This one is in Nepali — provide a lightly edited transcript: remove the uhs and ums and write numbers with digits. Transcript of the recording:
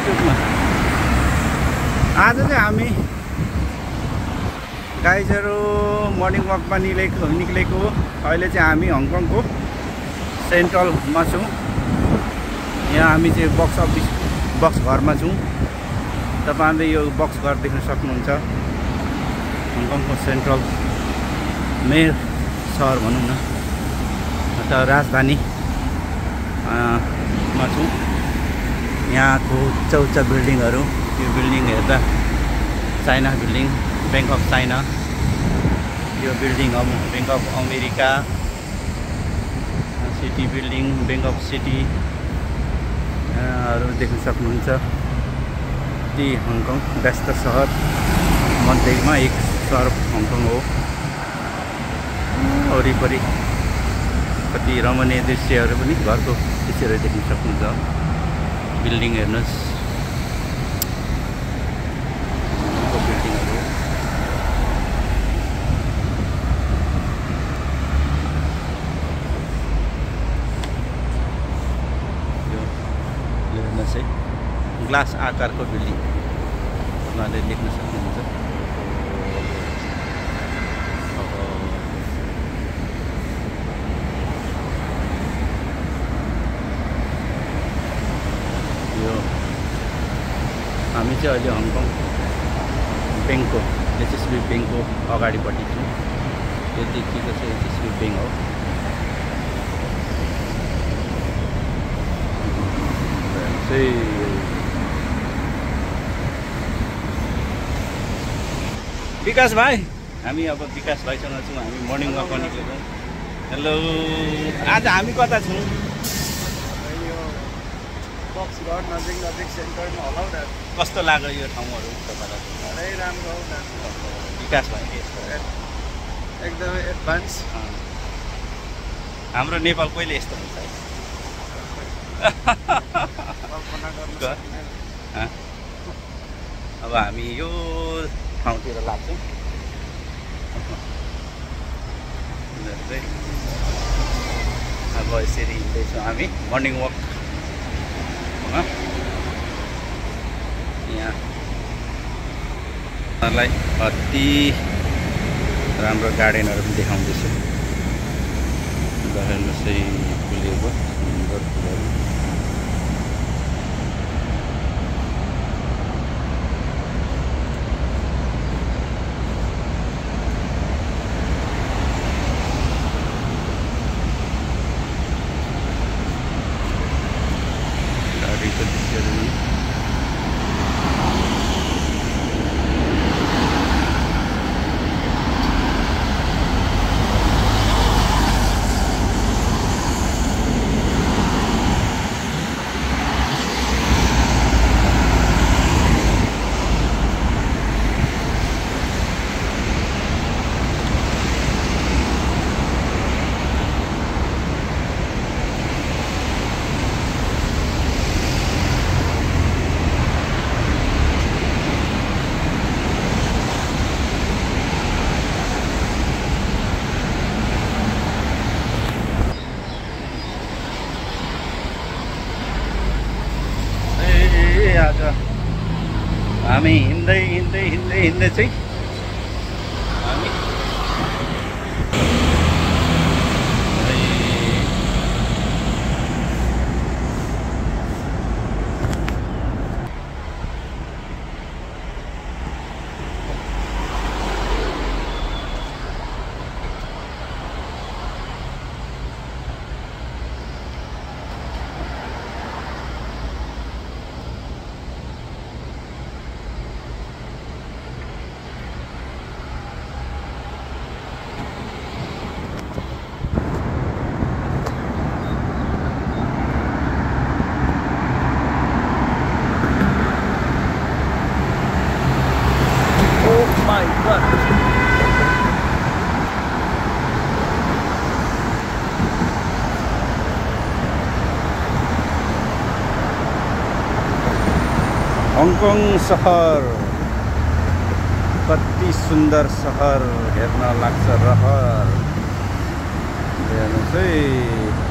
युट्युबमा। आज चाहिँ हामी गाइजहरू मर्निङ वकमा निक्लेको। अहिले चाहिँ हामी हङकङको सेन्ट्रलमा छौँ। यहाँ हामी चाहिँ बक्स घरमा छौँ। तपाईँहरूले यो बक्स घर देख्न सक्नुहुन्छ। हङकङको सेन्ट्रल मेन सहर भनौँ न, अथवा राजधानी मा छौँ। यहाँको उच्च बिल्डिङहरू, यो बिल्डिङ हेर्दा China building, bank of China, यो बिल्डिङ हो bank of America, city building bank of city हरू देख्न सक्नुहुन्छ। ती हङकङ व्यस्त सहर मध्येमा एक सहर हङकङ हो। वरिपरि कति रमणीय दृश्यहरू पनि, घरको दृश्यहरू देख्न सक्नुहुन्छ। बिल्डिङ हेर्नुहोस्, बिल्डिङहरू यो हेर्नुहोस् है, ग्लास आकारको बिल्डिङ उहाँले देख्न सक्नुहुन्छ। हामी चाहिँ अहिले हङकङ ब्याङ्कको, एचएसबी ब्याङ्कको अगाडिपट्टि छौँ। यो देखिएको चाहिँ एचएसबी ब्याङ्क हो। विकास भाइ, हामी अब विकास भाइसँग छौँ। हामी मर्निङ वकमा निक्लेको। हेलो, आज हामी कता छौँ? बक्स घर नजिक सेन्टरमा होला हौ। कस्तो लाग्यो यो ठाउँहरू तपाईँलाई? धेरै राम्रो हौ। विकास भाइ एकदमै एडभान्स। हाम्रो नेपाल कहिले यस्तो हुन्छ है? कल्पना गर्न सक्दैन। अब हामी यो ठाउँतिर लाग्छौँ। अब यसरी हिँड्दैछौँ हामी मर्निङ वक। यहाँलाई अति राम्रो गार्डनहरू पनि देखाउँदैछु। हेर्नुहोस् है, फुलेको सुन्दर फुलहरू। गाडीको दृश्यहरू पनि आज हामी हिँड्दै चाहिँ हामी हङकङ सहर कति सुन्दर सहर हेर्न लाग्छ रहर। हेर्नुहोस् है।